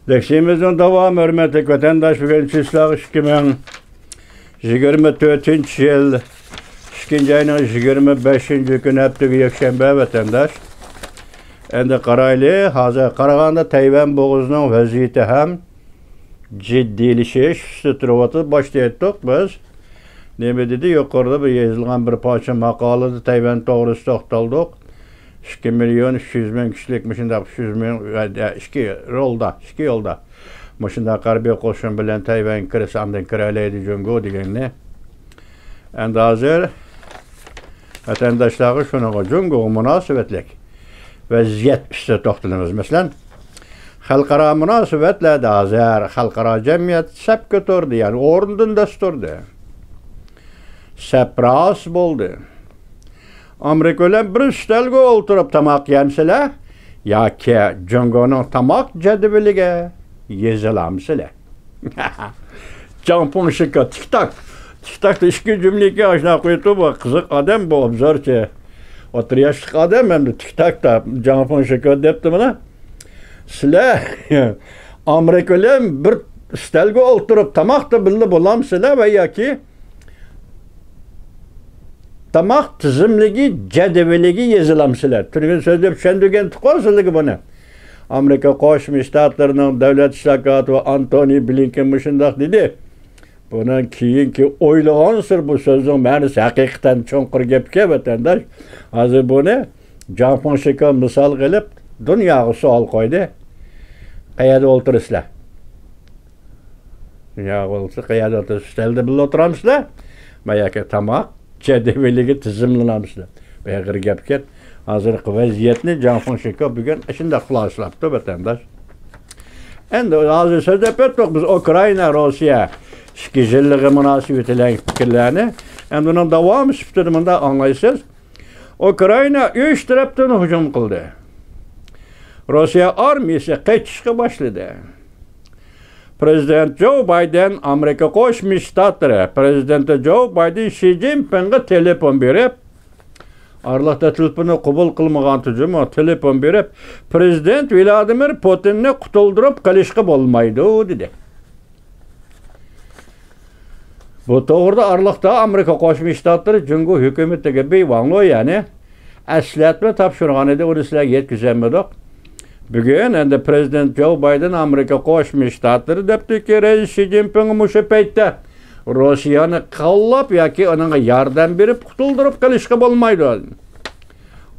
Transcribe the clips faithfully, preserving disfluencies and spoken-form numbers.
دەرسىمىزنىڭ داۋامى، ھۆرمەتلىك ۋەتەنداش، بۈگۈن چىسلاق ئىككى مىڭ يىگىرمە تۆتىنچى يىل، ئىككىنچى ئاينىڭ يىگىرمە بەشىنچى كۈنى، ھەپتىگە يەكشەنبە، ۋەتەنداش. ئەمدى قارايلى، ھازىر قارىغاندا تەيۋەن بوغۇزىنىڭ ۋەزىيىتى ھەم جىددىيلىشىش ئۈستىدە تۇرۇۋاتىدۇ. باشتا ئېيتتۇق بىز. نېمە دېدى؟ يۇقىرىدا بىر يېزىلغان بىر پارچە ماقالىدە تەيۋەن توغرىسىدا توختالدۇق. ئىككى مىليون ئۈچ يۈز مىڭ كىشىلىك مۇشۇنداق، ئۈچ يۈز مىڭ، ئىككى يولدا، ئىككى يولدا مۇشۇنداق ھەربىي قوشۇن بىلەن تەيۋەنگە كىرسە، ئاندىن كىرەلەيدۇ جۇڭگو دېگەننى. ئەمدى ھازىر ۋەتەنداشلارغا شۇنىڭغا، جۇڭگوغا مۇناسىۋەتلىك ۋەزىيەت ئۈستىدە توختىلىمىز. مەسىلەن، خەلقئارا مۇناسىۋەتلەردە ھازىر خەلقئارا جەمئىيەت سەپكە تۇردى، يەنى ئورنىدىن دەس تۇردى. سەپ راست بولدى. ئامېرىكا بىلەن بىر ئۈستەلگە ئولتۇرۇپ تاماق يەمسىلەر ياكى جۇڭگونىڭ تاماق جەدۋىلىگە يېزىلامسىلەر؟ جاڭ فېڭشىكا تىك تاك. تىك تاكتا ئىككى جۈملىكى ئاشۇنداق قويۇپتۇ. بۇ قىزىق ئادەم، بۇ ئوبزورچى. ئوتتۇرا ياشلىق ئادەم ئەمدى تىك تاكتا جاڭ فېڭشىكا دەپتۇ مانا. سىلەر ئامېرىكا بىلەن بىر ئۈستەلگە ئولتۇرۇپ تاماقتا بىللە بولامسىلەر ۋە ياكى تاماق تىزىملىكى جەدۋىلىگە يېزىلامسىلەر؟ تۈنۈگۈن سۆزلەپ چۈشەندۈرگەنتۇققۇ سىلەرگە بۇنى. ئامېرىكا قوشما شتاتلىرىنىڭ دۆلەت ئىشلار كاتىپى ئانتونى بلىنكېن مۇشۇنداق دېدى. بۇنىڭ كېيىنكى ئويلىغانسېرى بۇ سۆزنىڭ مەنىسى ھەقىقەتەن چوڭقۇر گەپكەن، ۋەتەنداش. ھازىر بۇنى جاڭ فېڭشىكا مىسالغا ئېلىپ دۇنياغا سوئال قويدى. قەيەردە ئولتۇرىسىلەر؟ دۇنياغا ئولتۇرسا، قەيەردە ئولتۇرىسىلەر؟ ئۈستەلدە بىللە ئولتۇرامسىلەر؟ ما ياكى تاماق جەدۋىلىگە تىزىملىنامسىلەر؟ بۇ ئېغىر گەپكەن. ھازىرقى ۋەزىيەتنى جاڭ فېڭشىكا بۈگۈن ئاشۇنداق خۇلاسىلاپتۇ، ۋەتەنداش. ئەمدى ھازىر سۆزلەپ ئۆتتۇق بىز ئۇكرائىنا، روسىيە ئىككى يىللىقى مۇناسىۋىتى بىلەن پىكىرلەرنى. ئەمدى ئۇنىڭ داۋامى سۈپىتىدە مۇنداق ئاڭلايسىز. ئۇكرائىنا ئۈچ تەرەپتىن ھۇجۇم قىلدى. روسىيە ئارمىيىسى قېچىشقا باشلىدى. پرېزىدېنت جو بايدېن، ئامېرىكا قوشما شتاتلىرى پرېزىدېنتى جو بايدېن شى جىنپىڭغا تېلېفون بېرىپ، ئارىلىقتا تېلېفوننى قوبۇل قىلمىغانتى جۇمۇ، تېلېفون بېرىپ، پرېزىدېنت ۋلادىمىر پۇتىننى قۇتۇلدۇرۇپ قېلىشقا بولمايدۇ، دېدى. بۇ توغرىدا ئارىلىقتا ئامېرىكا قوشما شتاتلىرى جۇڭگو ھۆكۈمىتىگە بىۋاڭلو، يەنى ئەسلىھەتمۇ تاپشۇرغان ئىدى، ئۇنى سىلەرگە يەتكۈزەلمىدۇق. بۈگۈن ئەمدى پرېزىدېنت جو بايدېن ئامېرىكا قوشما شتاتلىرى دەپتۇكى رەئىس شى جىنپىڭ مۇشۇ پەيتتە روسىيەنى قوللاپ ياكى ئۇنىڭغا ياردەم بېرىپ قۇتۇلدۇرۇپ قېلىشقا بولمايدۇ.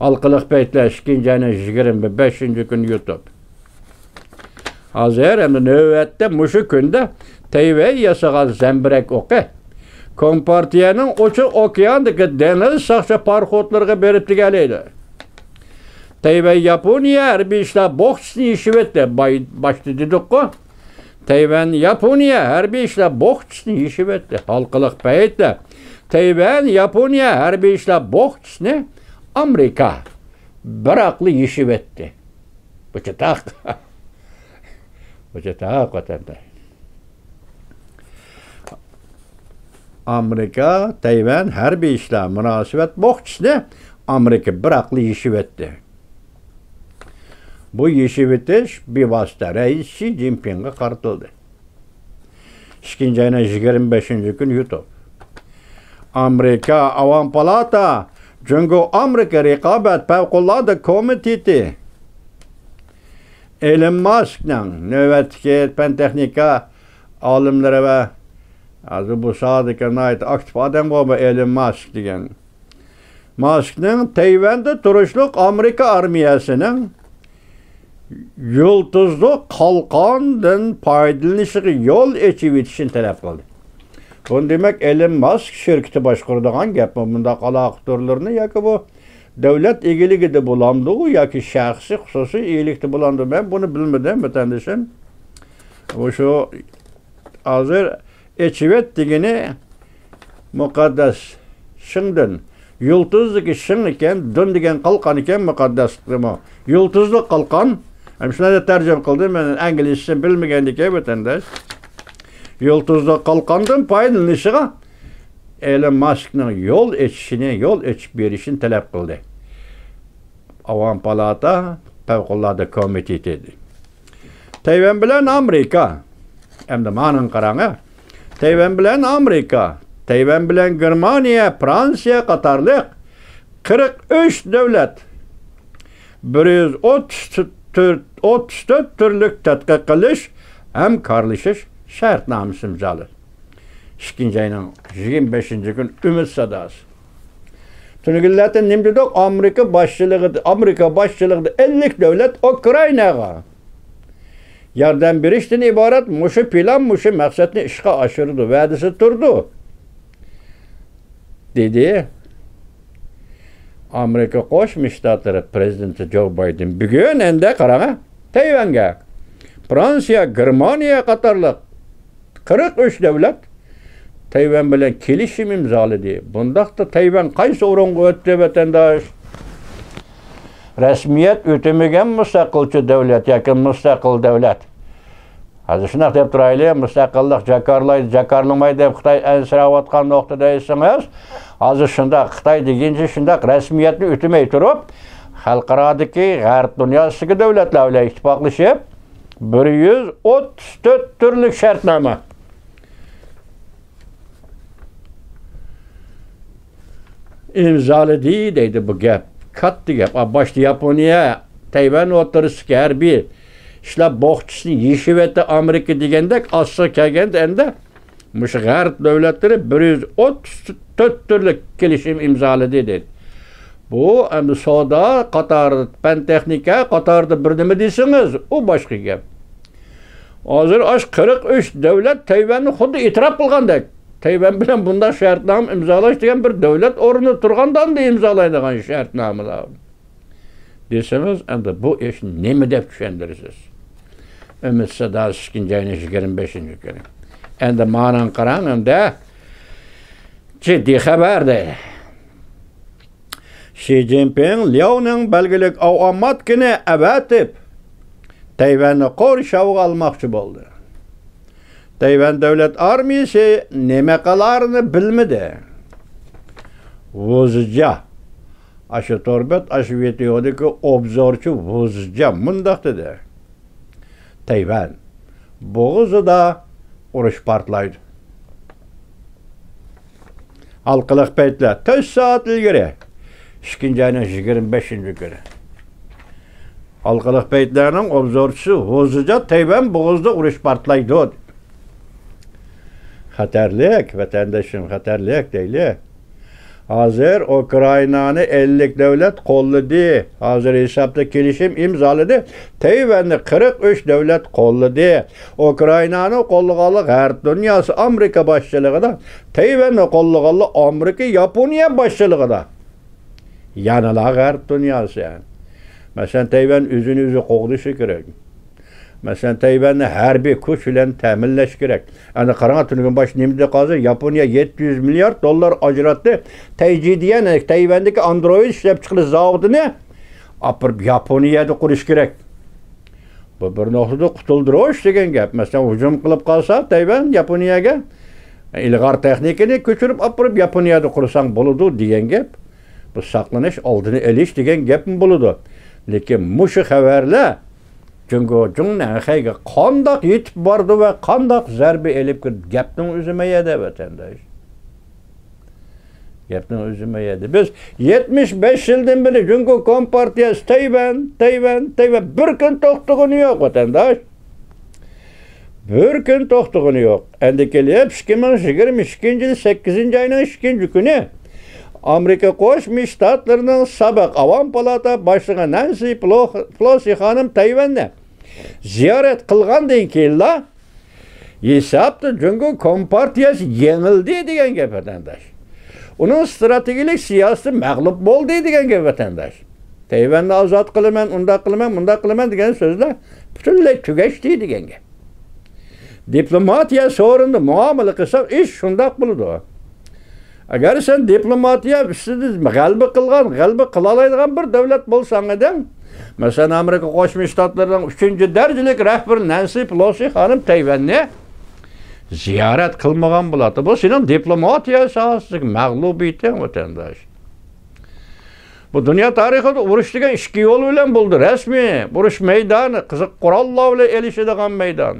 ھالقىلىق پەيتلەر، ئىككىنچى ئاينىڭ يىگىرمە بەشىنچى كۈنى يۇتۇپ. ھازىر ئەمدى نۆۋەتتە مۇشۇ كۈندە تەيۋەن ياسىغان زەمبىرەك ئوقى كومپارتىيەنىڭ ئوچۇق ئوكياندىكى دېڭىز ساقچى پاراخوتلىرىغا بېرىپ تېگەلەيدۇ. تەيۋەن ياپونىيە ھەربىي ئىشلار بوخچىسىنى يېشىۋەتتى. باي-، باشتا دېدۇققۇ. تەيۋەن ياپونىيە ھەربىي ئىشلار بوخچىسىنى يېشىۋەتتى. ھالقىلىق پەيتتە تەيۋەن ياپونىيە ھەربىي ئىشلار بوخچىسىنى ئامېرىكا بىراقلا يېشىۋەتتى. بۇ چاتاق. بۇ چاتاق ۋەتەندە. ئامېرىكا، تەيۋەن ھەربىي ئىشلار مۇناسىۋەت بوخچىسىنى ئامېرىكا بىراقلا يېشىۋەتتى. بۇ يېشىۋېتىش بىۋاسىتە رەئىس شى جىنپىڭغا قارىتىلدى. ئىككىنچى ئاينىڭ يىگىرمە بەشىنچى كۈنى يۇتۇپ. ئامېرىكا ئاۋام پالاتا، جۇڭگو ئامېرىكا رىقابەت پەۋقۇلئاددە كومىتېتى ئېلون ماسكنىڭ نۆۋەتتىكى پەن تېخنىكا ئالىملىرى ۋە ھازىر بۇ ساھەدىكى ناھايىتى ئاكتىپ ئادەمغۇ بۇ ئېلون ماسك دېگەن. ماسكنىڭ تەيۋەندە تۇرۇشلۇق ئامېرىكا ئارمىيەسىنىڭ يۇلتۇزلۇق قالقاندىن پايدىلىنىشىغا يول ئېچىۋېتىشىنى تەلەپ قىلدى. بۇنى دېمەك، ئېلون ماسك شىركىتى باشقۇرىدىغان گەپمۇ؟ بۇنداق ئالاقە تورلىرىنى ياكى بۇ دۆلەت ئىگىلىكىدە بولامدۇ ياكى شەخسىي، خۇسۇسىي ئىگىلىكتە بولامدۇ؟ مەن بۇنى بىلمىدىم، ۋەتەندىشىم. مۇشۇ ھازىر ئېچىۋەت دېگىنى مۇقەددەس شىڭدىن. يۇلتۇزدىكى شىڭ ئىكەن، دۇن دېگەن قالقان ئىكەن، مۇقەددەسلىكتىمۇ. يۇلتۇزلۇق قالقان. ھەم شۇنداق دەپ تەرجىمە قىلدىم، مەن ئىنگلىزچىسىنى بىلمىگەندىكىن، ۋەتەنداش. يۇلتۇزلۇق قالقاندىن پايدىلىنىشىغا ئېلون ماسكنىڭ يول ئېچىشىنى، يول ئېچىپ بېرىشىنى تەلەپ قىلدى. ئاۋام پالاتا پەۋقۇلئاددە كومىتېتى. تەيۋەن بىلەن ئامېرىكا. ئەمدى مانا قاراڭ، ھە. تەيۋەن بىلەن ئامېرىكا، تەيۋەن بىلەن گېرمانىيە، فرانسىيە قاتارلىق قىرىق ئۈچ دۆلەت بىر يۈز ئوتتۇز تۆت، ئوتتۇز تۆت تۈرلۈك تەتقىق قىلىش ھەمكارلىشىش شەرتنامىسى ئىمزالىدى. ئىككىنچى ئاينىڭ يىگىرمە بەشىنچى كۈنى ئۈمىد ساداسى. تۈنۈگۈنلەردە نېمە دېدۇق؟ ئامېرىكا باشچىلىقىدا، ئامېرىكا باشچىلىقىدا ئەللىك دۆلەت ئۇكرائىناغا ياردەم بېرىشتىن ئىبارەت مۇشۇ پىلان، مۇشۇ مەقسەتنى ئىشقا ئاشۇرىدۇ، ۋەدىسى تۇرىدۇ، دېدى. ئامېرىكا قوشما شتاتلىرى پرېزىدېنتى جو بايدېن بۈگۈن ئەندە قاراڭ، تەيۋەنگە، فرانسىيە، گېرمانىيە قاتارلىق قىرىق ئۈچ دۆلەت تەيۋەن بىلەن كېلىشىم ئىمزالىدى. بۇنداقتا تەيۋەن قايسى ئورۇنغا ئۆتتى، ۋەتەنداش؟ رەسمىيەت ئۆتىمىگەن مۇستەقىلچى دۆلەت ياكى مۇستەقىل دۆلەت. ھازىر شۇنداق دەپ تۇرايلى، مۇستەقىللىق جاكارلايدۇ، جاكارلىمايدۇ دەپ خىتاي ئەنسىرەۋاتقان نۇقتىدا دېسىڭىز، ھازىر شۇنداق خىتاي دېگىنىچە شۇنداق رەسمىيەتنى ئۆتىمەي تۇرۇپ، خەلقئارادىكى غەرب دۇنياسىدىكى دۆلەتلەر بىلەن ئىتتىپاقلىشىپ، بىر يۈز ئوتتۇز تۆت تۈرلۈك شەرتنامە ئىمزالىدى دەيدۇ بۇ گەپ. كاتتا گەپ. ئا، باشتا ياپونىيە، تەيۋەن ئوتتۇرىسىدىكى ھەربىي ئىشلار بوخچىسىنى يېشىۋەتتى ئامېرىكا دېگەندەك، ئاستىغا كەلگەندە ئەمدى مۇشۇ غەرب دۆلەتلىرى بىر يۈز ئوتتۇز تۆت تۈرلۈك كېلىشىم ئىمزالىدى دەيدۇ. بۇ ئەمدى سودا قاتارىدا، پەن تېخنىكا قاتارىدا بىر نېمە دېسىڭىز، ئۇ باشقا گەپ. ھازىر ئاش قىرىق ئۈچ دۆلەت تەيۋەننى خۇددى ئېتىراپ قىلغاندەك، تەيۋەن بىلەن بۇنداق شەرتنامە ئىمزالاش دېگەن بىر دۆلەت ئورنىدا تۇرغاندا ئاندىن ئىمزالايدىغان شەرتنامىلەر دېسىڭىز، ئەمدى بۇ ئىشنى نېمە دەپ چۈشەندۈرىسىز؟ ئۈمىد ساداسى، ئىككىنچى ئاينىڭ يىگىرمە بەشىنچى كۈنى. ئەمدى مانا قاراڭ، ئەمدى جىددىي خەۋەر دەيدۇ. شى جىنپىڭ لياۋنىڭ بەلگىلىك ئاۋامات كۈنى ئەۋەتىپ، تەيۋەننى قورشاۋغا ئالماقچى بولدى. تەيۋەن دۆلەت ئارمىيىسى نېمە قىلارىنى بىلمىدى. ۋۇزىجيا، ئاشۇ تور بەت، ئاشۇ ۋىدېئودىكى ئوبزورچى ۋۇزىجيا مۇنداق دېدى. تەيۋەن بوغۇزىدا ئۇرۇش پارتلايدۇ. ھالقىلىق پەيتلەر تۆت سائەت ئىلگىرى، ئىككىنچى ئاينىڭ يىگىرمە بەشىنچى كۈنى. ھالقىلىق پەيتلەرنىڭ ئوبزورچىسى ھۇزىجا تەيۋەن بوغۇزىدا ئۇرۇش پارتلايدۇ. خەتەرلىك، ۋەتەندىشىم، خەتەرلىك دەيلى. ھازىر ئۇكرائىنانى ئەللىك دۆلەت قوللىدى. ھازىر ھېسابتا كېلىشىم ئىمزالىدى. تەيۋەننى قىرىق ئۈچ دۆلەت قوللىدى. ئۇكرائىنانى قوللىغانلار غەرب دۇنياسى ئامېرىكا باشچىلىقىدا، تەيۋەننى قوللىغانلار ئامېرىكا، ياپونىيە باشچىلىقىدا. يەنىلا غەرب دۇنياسى. مەسىلەن، تەيۋەن ئۆزىنى ئۆزى قوغدىشى كېرەك. مەسىلەن، تەيۋەننى ھەربىي كۈچ بىلەن تەمىنلەش كېرەك. ئەنە قاراڭ، تۈنۈگۈن باش نېمە دېدۇق ھازىر؟ ياپونىيە يەتتە يۈز مىليارد دوللار ئاجراتتى. تەيجى دېگەن تەيۋەندىكى ئاندرويد ئىشلەپچىقىرىش زاۋۇتىنى ئاپىرىپ ياپونىيەدە قۇرۇش كېرەك. بۇ بىر نۇقتىدا قۇتۇلدۇرۇش دېگەن گەپ. مەسىلەن، ھۇجۇم قىلىپ قالسا تەيۋەن ياپونىيەگە، ئىلغار تېخنىكىنى كۆچۈرۈپ ئاپىرىپ ياپونىيەدە قۇرساڭ بولىدۇ دېگەن گەپ. بۇ ساقلىنىش، ئالدىنى ئېلىش دېگەن گەپمۇ بولىدۇ. لېكىن مۇشۇ خەۋەرلەر جۇڭگو جۇڭنەنخەيگە قانداق يېتىپ بارىدۇ ۋە قانداق زەربە ئېلىپ كىردى؟ گەپنىڭ ئۆزى مەيەدە، ۋەتەنداش. گەپنىڭ ئۆزى مەيەدە. بىز يەتمىش بەش يىلدىن بېرى جۇڭگو كومپارتىيەسى تەيۋەن، تەيۋەن، تەيۋەن، بىر كۈن توختىغىنى يوق، ۋەتەنداش. بىر كۈن توختىغىنى يوق. ئەندى كېلىپ ئىككى مىڭ يىگىرمە ئىككىنچى يىل سەككىزىنچى ئاينىڭ ئىككىنچى كۈنى ئامېرىكا قوشما شتاتلىرىنىڭ سابىق ئاۋام پالاتا باشلىقى نەنسى پلوخ-، پلوسى خانىم تەيۋەننى زىيارەت قىلغاندىن كېيىنلا، ھېسابتا جۇڭگو كومپارتىيەسى يېڭىلدى دېگەن گەپ، ۋەتەنداش. ئۇنىڭ ئىستراتېگىيەلىك سىياسىتى مەغلۇپ بولدى دېگەن گەپ، ۋەتەنداش. تەيۋەننى ئازاد قىلىمەن، ئۇنداق قىلىمەن، مۇنداق قىلىمەن دېگەن سۆزلەر پۈتۈنلەي تۈگەشتى دېگەن گەپ. دىپلوماتىيە سورۇندا مۇئامىلە قىلساق، ئىش شۇنداق بولىدۇ. ئەگەر سەن دىپلوماتىيە ئۈستىدە غەلىبە قىلغان، غەلىبە قىلالايدىغان بىر دۆلەت بولساڭ ئىدىڭ، مەسىلەن، ئامېرىكا قوشما شتاتلىرىنىڭ ئۈچىنچى دەرىجىلىك رەھبىرى نەنسى پېلوسى خانىم تەيۋەننى زىيارەت قىلمىغان بولاتتى. بۇ سېنىڭ دىپلوماتىيە ساھەسىدىكى مەغلۇبىيىتىڭ، ۋەتەنداش. بۇ دۇنيا تارىخىدا ئۇرۇش دېگەن ئىككى يول بىلەن بولىدۇ. رەسمىي ئۇرۇش مەيدانى، قىزىق قوراللار بىلەن ئېلىشىدىغان مەيدان.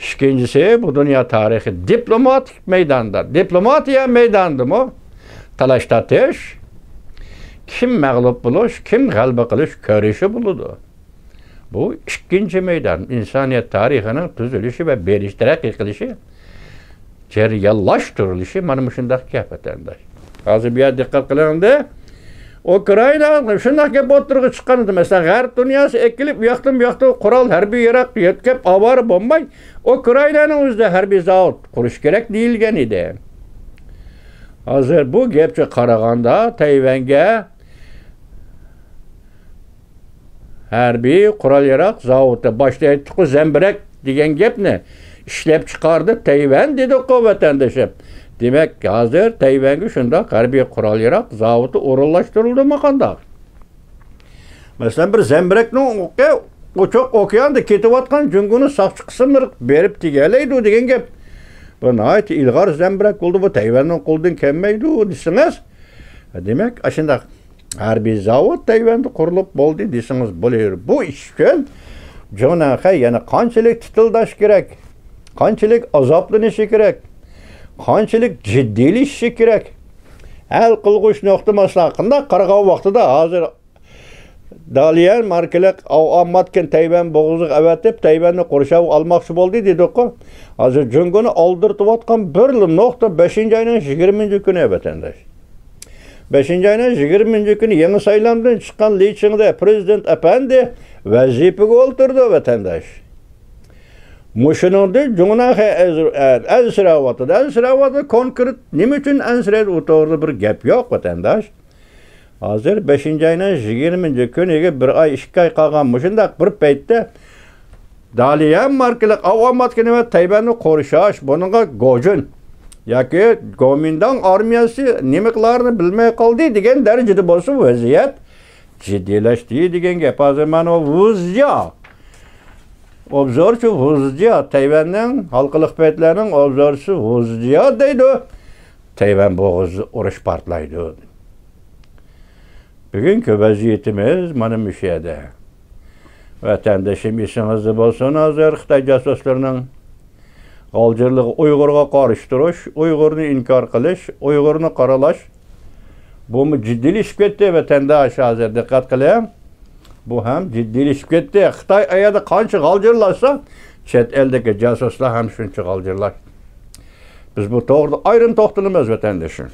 ئىككىنچىسى، بۇ دۇنيا تارىخى دىپلوماتىك مەيداندا، دىپلوماتىيە مەيدانىدىمۇ تالاش-تارتىش، كىم مەغلۇپ بولۇش، كىم غەلىبە قىلىش كۈرىشى بولىدۇ. بۇ ئىككىنچى مەيدان، ئىنسانىيەت تارىخىنىڭ تۈزۈلۈشى ۋە بېرىش، تەرەققىي قىلىشى، جەريانلاشتۇرۇلۇشى مانا مۇشۇنداق گەپ، ۋەتەنداش. ھازىر بۇ يەردە دىققەت قىلىڭ ئەمدى. ئۇكرائىنا شۇنداق گەپ ئوتتۇرىغا چىققان ئىدى. مەسىلەن، غەرب دۇنياسى ئېكىلىپ، ئۇ ياقتىن بۇ ياققا قورال، ھەربىي ياراغ يۆتكەپ ئاۋارە بولماي، ئۇكرائىنانىڭ ئۆزىدە ھەربىي زاۋۇت قۇرۇش كېرەك دېيىلگەن ئىدى. ھازىر بۇ گەپكە قارىغاندا، تەيۋەنگە ھەربىي قورال-ياراغ زاۋۇتى، باشتا ئېيتتۇققۇ، زەمبىرەك دېگەن گەپنى، ئىشلەپچىقاردى تەيۋەن دېدۇققۇ، ۋەتەندىشىم. دېمەك، ھازىر تەيۋەنگە شۇنداق ھەربىي قورال-ياراغ زاۋۇتى ئورۇنلاشتۇرۇلدىمۇ قانداق؟ مەسىلەن، بىر زەمبىرەكنىڭ ئوقى ئوچۇق ئوكياندا كېتىۋاتقان جۇڭگونىڭ ساقچى قىسىملىرىغا بېرىپ تېگەلەيدۇ دېگەن گەپ. بۇ ناھايىتى ئىلغار زەمبىرەك بولدى، بۇ تەيۋەننىڭ قولىدىن كەلمەيدۇ دېسىڭىز، دېمەك، ئاشۇنداق ھەربىي زاۋۇت تەيۋەندە قۇرۇلۇپ بولدى دېسىڭىز بولۇۋېرىدۇ. بۇ ئىش ئۈچۈن جۇڭنەنخەي يەنە قانچىلىك تىتىلداش كېرەك، قانچىلىك ئازابلىنىشى كېرەك، قانچىلىك جىددىيلىشىشى كېرەك. ھەل قىلغۇچ نۇقتا، مەسىلەن، قانداق قارىغان ۋاقتىدا ھازىر داليەن ماركىلىق ئاۋ ئامماتكىن تەيۋەن بوغۇزىغا ئەۋەتىپ، تەيۋەننى قورشاۋغا ئالماقچى بولدى دېدۇققۇ. ھازىر جۇڭگونى ئالدىرىتىۋاتقان بىرلا نۇقتا، بەشىنچى ئاينىڭ يىگىرمىنچى كۈنى، ۋەتەنداش. بەشىنچى ئاينىڭ يىگىرمىنچى كۈنى يېڭى سايلامدىن چىققان لى چىڭدې پرېزىدېنت ئەپەندى ۋەزىپىگە ئولتۇرىدۇ، ۋەتەنداش. مۇشۇنىڭدىن جۇڭنەنخەي ئەز-، ئەنسىرەۋاتىدۇ. ئەنسىرەۋاتىدۇ، كونكرېت نېمە ئۈچۈن ئەنسىرەيدۇ، ئۇ توغرىدا بىر گەپ يوق، ۋەتەنداش. ھازىر بەشىنچى ئاينىڭ يىگىرمىنچى كۈنىگە بىر ئاي، ئىككى ئاي قالغان مۇشۇنداق بىر پەيتتە داليەن ماركىلىق ئاۋ ئامماتكىنى ۋە تەيۋەننى قورشاش، بۇنىڭغا گوجۈن ياكى گومىنداڭ ئارمىيەسى نېمە قىلارىنى بىلمەي قالدى دېگەن دەرىجىدە بولسا ۋەزىيەت جىددىيلەشتى دېگەن گەپ. ھازىر مانا ۋۇزجيا، ئوبزورچى ۋۇزجيا، تەيۋەننىڭ ھالقىلىق پەيتلەرنىڭ ئوبزورچىسى ۋۇزجيا دەيدۇ. تەيۋەن بوغۇزىدا ئۇرۇش پارتلايدۇ. بۈگۈنكى ۋەزىيىتىمىز مانا مۇشۇ يەردە. ۋەتەندىشىم، ئېسىڭىزدە بولسۇن، ھازىر خىتاي جاسۇسلىرىنىڭ غالجىرلىقى، ئۇيغۇرغا قارشى تۇرۇش، ئۇيغۇرنى ئىنكار قىلىش، ئۇيغۇرنى قارىلاش، بۇمۇ جىددىيلىشىپ كەتتى، ۋەتەنداش. ھازىر دىققەت قىلىڭ. بۇ ھەم جىددىيلىشىپ كەتتى. خىتاي ئەگەردە قانچە غالجىرلاشسا، چەت ئەلدىكى جاسۇسلار ھەم شۇنچە غالجىرلاش. بىز بۇ توغرىدا ئايرىم توختىلىمىز، ۋەتەندىشىم.